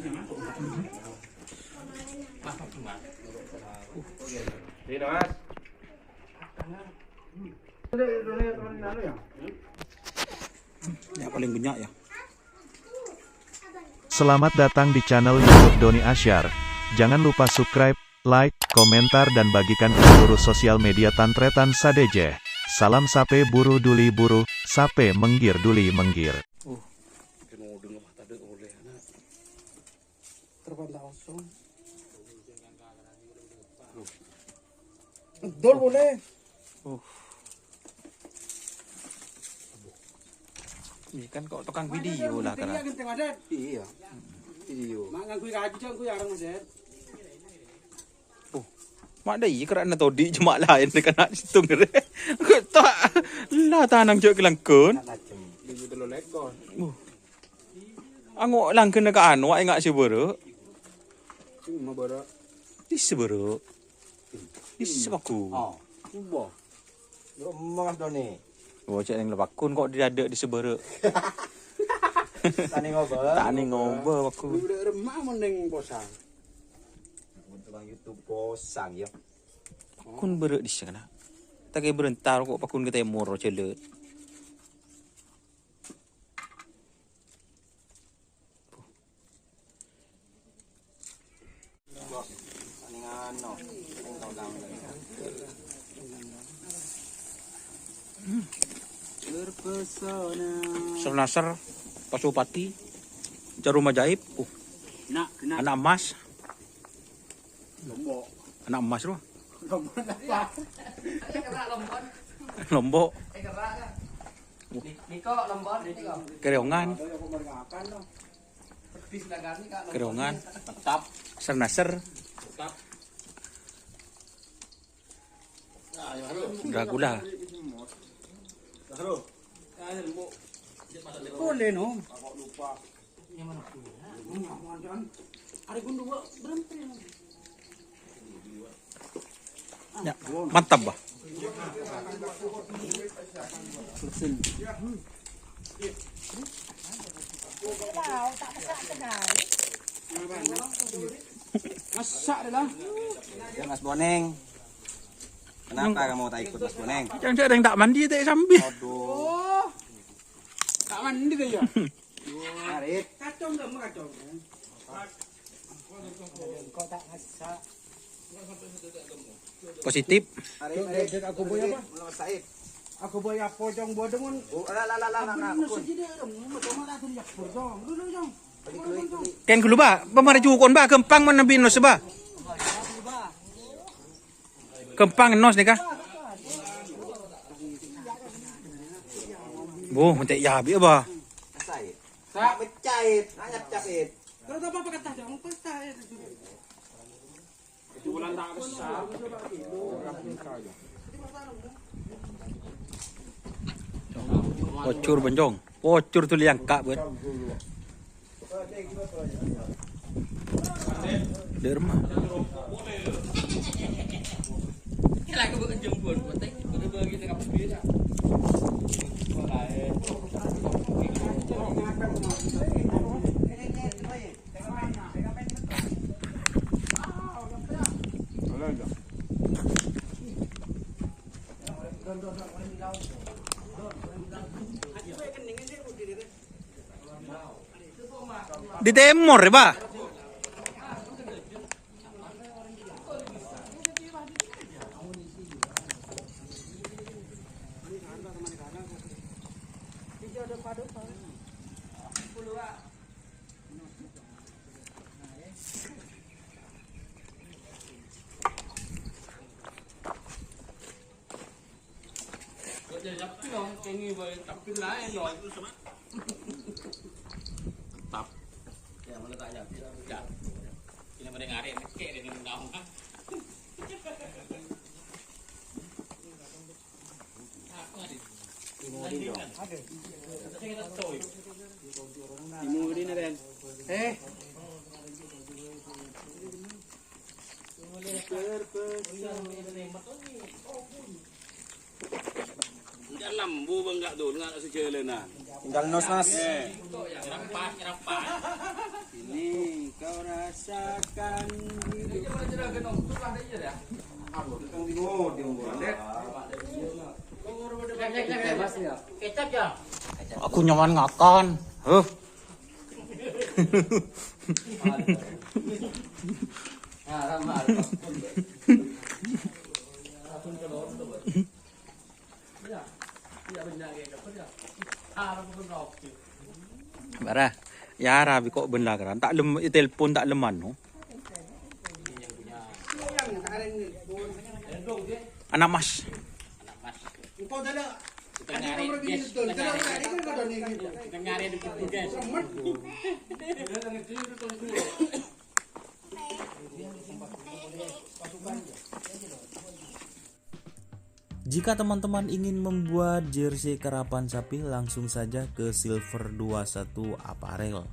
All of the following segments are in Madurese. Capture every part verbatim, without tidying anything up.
Sini, Mas. Ya, paling banyak ya. Selamat datang di channel YouTube Doni Asyar. Jangan lupa subscribe, like, komentar, dan bagikan ke seluruh sosial media tan-tarètan sadhâjâ. Salam sapè buru duli buru, sapè mèngghir duli mèngghir. Uh, kena dengar tadi oleh anak. Terpantau kosong. Dol boleh. Uh. Ini kan kok tukang video lah, kera. Iya. Video. Mak ngangguy kaji, ngangguy arang, Mas, ya. Oh. Mak dâ' iyâ kerana todi cuma laèn kena situng rè. Kok tak lah tanang jok kelangkon. Minggu telu lekor. Uh. Ango' langghenna ka anu, enga' sè bârâ'. Sing ma bârâ'? Dissa bârâ'. Dissa paku. Oh, coba. Yo, emas doni. Oh, cek neng lepakun kok didadek dissa bârâ'. Tani ngoba. Tani ngoba, paku. Udah remah mon neng posang. Tukang YouTube posang, ya. Pakun bârâ' dissa kana. Take berentar kok pakun ke temor, jâlâ. Terpesona. Sernasar, Pasupati, Jarum Ajaib, uh, Nak, nak. Anak emas. Lombok. Anak emas, loh. Lombok apa? Lombok. Niko, Lombok, niko. Keriongan. Keriongan. Tetap. Sernasar. Tetap. Dracula. Boleh, no. Ya, mantap, bah. Masak dah lah. Ya, Mas Boneng. Kenapa kamu tak ikut, Mas Boneng? Yang sering tak mandi, tak sambil. Aduh. Tak mandi tuh ya. Arit. Kacau nggak mau kacau? Kok tak masak? Positif. Arit, Arit. Aku boy apa? Menurut Said. Aku boy apa, Cong? Boy dengan. Oh, lah, lah, lah, lah, lah, lah. Aku boy. Ken dulu, Pak. Pemari jukon, Pak. Gampang menembi nos, Pak. Gampang nos nèka. Buh, entek ya, bi' apa? Sa' pecait, anyap capit. Terus apa, apa kata? Jangan pecah, ya. Ocur, Bonjong. Ocur tuh liang, Kak, buat. Derma. Di timur, ya, Pak? Tetap. Ya, mana tak jadi. Ya. Ini pada ngare, mekek dia minum kamu. Ini ren. Eh. Enggak lembu, Bang, enggak dulu, enggak sejalanan. Tinggal nos, Mas. Eh. Ini Aku nyaman ngakan. Huh. Bara, ya rabi kok bân la kèran. Ta' lem-, ètelpon ta' lem anu. Ana' mas. Jika teman-teman ingin membuat jersey karapan sapi, langsung saja ke Silver dua satu Apparel.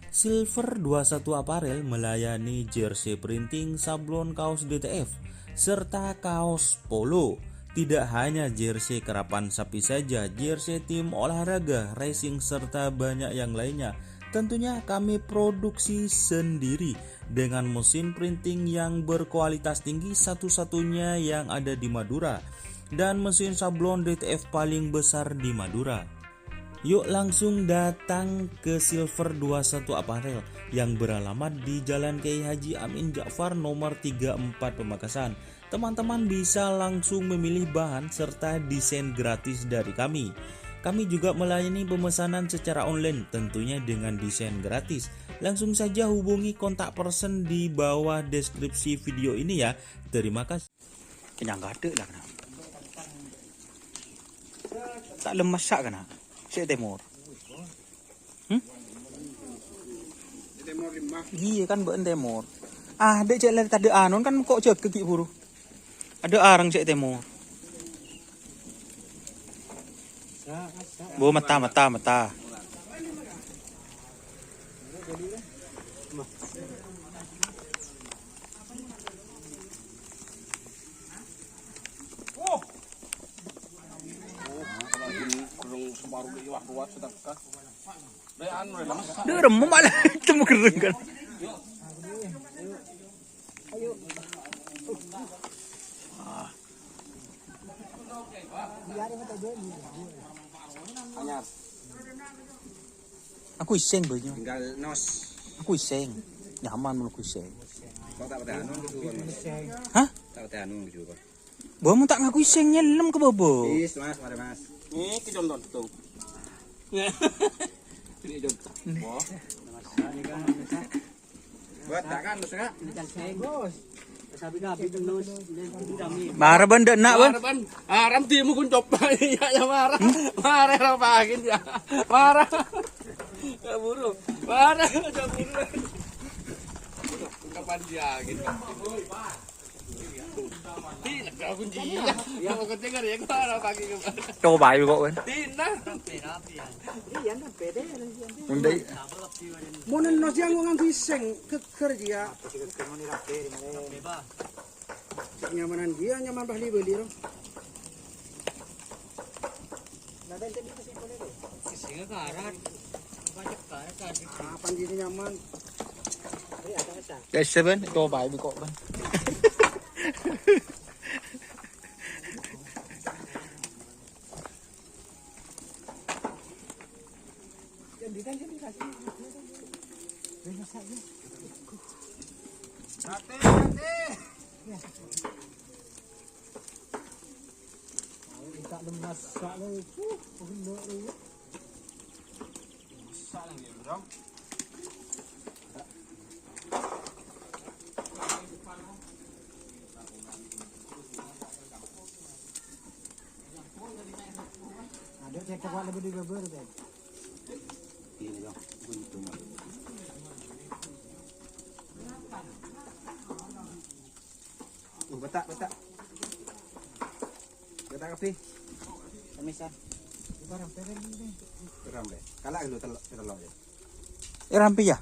Silver dua satu Apparel melayani jersey printing, sablon kaos D T F, serta kaos polo. Tidak hanya jersey karapan sapi saja, jersey tim olahraga, racing, serta banyak yang lainnya. Tentunya kami produksi sendiri dengan mesin printing yang berkualitas tinggi, satu-satunya yang ada di Madura, dan mesin sablon D T F paling besar di Madura. Yuk langsung datang ke Silver dua satu Apparel yang beralamat di Jalan Kiai Haji Amin Ja'far nomor tiga empat Pamekasan. Teman-teman bisa langsung memilih bahan serta desain gratis dari kami. Kami juga melayani pemesanan secara online, tentunya dengan desain gratis. Langsung saja hubungi kontak person di bawah deskripsi video ini ya. Terima kasih. Kenyang gadek lah kena. Tak lemas sak kena. Sik temor. Hmm? Iya kan, bâ'en temor. Ah, dek cek lari tadi anon kan kok jaga ki buru. Ada arang cek temor. Bu mata, mata, mata. Dek, remem malah temu gereng kan. Anyar. Aku iseng, Boy. Tinggal nos. Aku iseng. Nyaman menurutku iseng. Kok tak pakai anu gitu, Bang? Hah? Tak pakai anu gitu, Bang. Bo, mun ta' ngaku iseng nyellem ka bâbâ. Wis, Mas, mari, Mas. Nèka conto tuh. Ini conto. Wah. Buat tak kan, terus, Kak? Ini kan seng. Sabi-sabi terus. Mara bân dâ' enna', bân. Mara bân. Aram timu kun coba. Iya, ya, mara. Mara orang pagin, ya. Mara. Ya, buru. Mara, ya, buru. Kapan dia gitu? Tina, kau kunci. Ya, mau kenceng kali ya, kau arah pagi ke mana? Coba ayo kok, Wen. Tina. Undai. Monen no siang nganggo iseng ke kerja. Nyamanan dia, nyaman bali-bali, ro. Kapan jadi nyaman? Guys, seven, itu apa ini kok, Bang? Ate, ate. Minta lemas sak lagi. Uh, bener ya. Masak lagi, Bro. Ada cek coklat lebih di bawah, Bang. Ini, Bang. Buntu, Bang. Uh, betak, betak. Betak kabeh. Kamisan. Rampe. Kala' dulu telok, telok ya. Eh, rampe ya?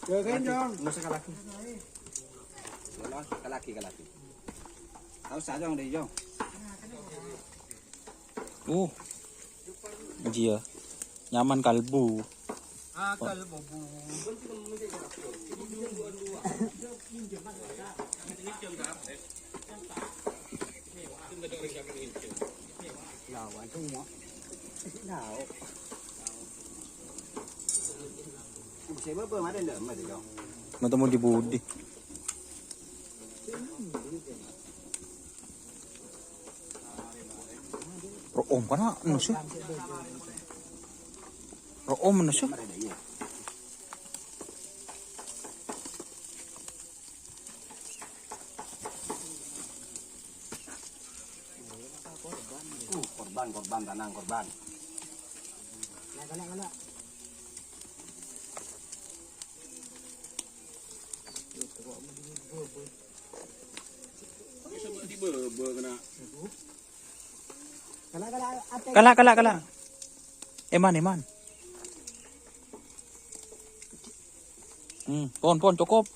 Jagain, Jong. Enggak usah kalaki. Kalaki, kalaki. Enggak usah, Jong, deh, Jong. Uh. Iya. Nyaman kalbu. Matemu di budi. Ro'om kana nusuk. Ro'om nusuk. Uh, korban, korban, tanang, korban. Kala, kala, kala. Eman, eman. Hmm, pon, pon, cukup.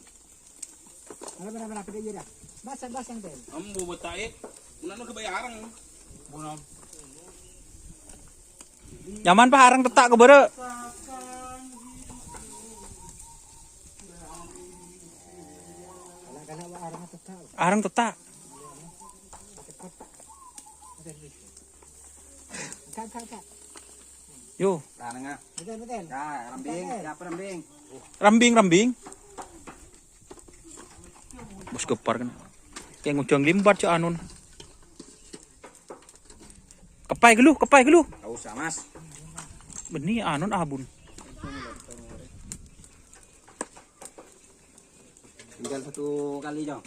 Ambu beta'e. Unano kebayarang. Nyaman, Pak, areng tettak kobârâ. Areng tettak. Yo. Tanengnga. Betul, betul. Ya, rambing. Siapa rambing? Rambing, rambing. Bos gepar kan. Kayak ngujang limbat cak anun. Kepai gelu, kepai gelu. Nggak usah, Mas. Beni anun abun. Tinggal satu kali, Jong.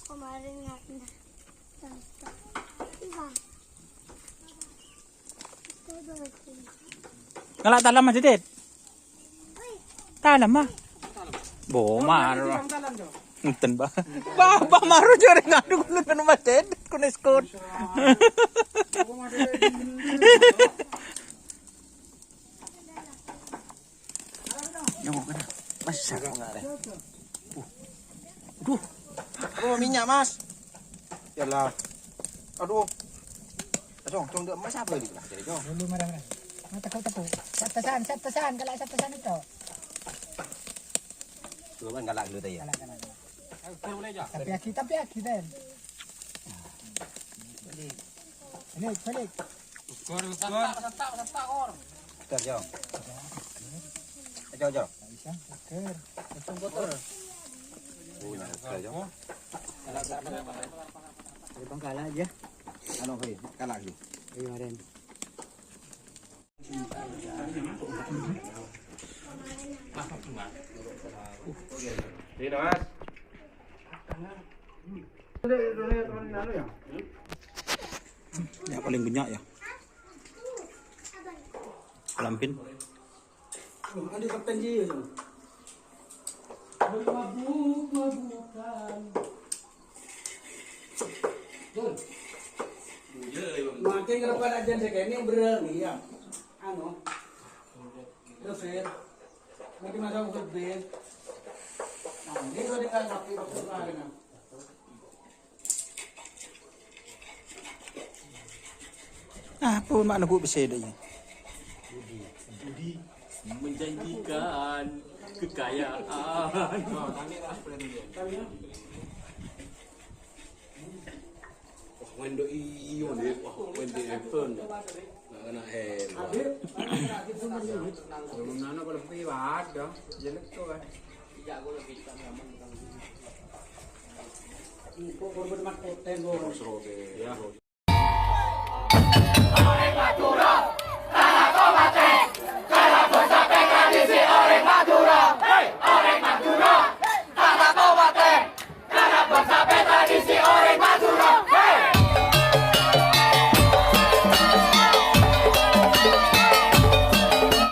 Kemarin nggak ada. Iya. Ngala' talam aja, Dit. Talam, ah. Bo, maro. Enten, Bah. Bah, Bah, maro jare ngadu kulo ten, Mas Dit. Kunis kun. Nyamuk kena. Mas, siapa nggak ada? Uh. Aduh. Oh, minyak, Mas. Yalah. Aduh. Cong, cong, Mas apa ini? Nah, jadi, cong. Dulu marah-marah. Nah, tepuk, tepuk. Satasan, satasan, kalau satasan itu. Dulu kan galak dulu tadi ya. Galak, galak, galak. Tapi aki, tapi aki, Den. Balik, balik. Ukur, ukur. Setar, setar, setar, Kor. Setar, Jong. Ayo, Jong. Nggak bisa, setar. Langsung kotor. Oh, ya, setar, Jong. Jadi Bang kalah aja. Anu, hei, kalah lagi. Iya, Den. Ini, Mas. Ya, paling banyak ya. Lampin. Ada kapten dia tu. Mabuk-mabukan. Dul. Makin kenapa nak jangan sekene berani ya. Anu. Terus ya. Makin masa usul ben. Nah, ini kau dengar tapi waktu kemarin. Ah, apa mak nunggu besi dah ya? Menjanjikan kekayaan. Wah, wendo iyo nih, wah, wendo iPhone. Nggak kena helm. Belum nana kalau lebih ada, jelek tuh kan. Kok korban mat konten, Bos. Terus, oke. Ya.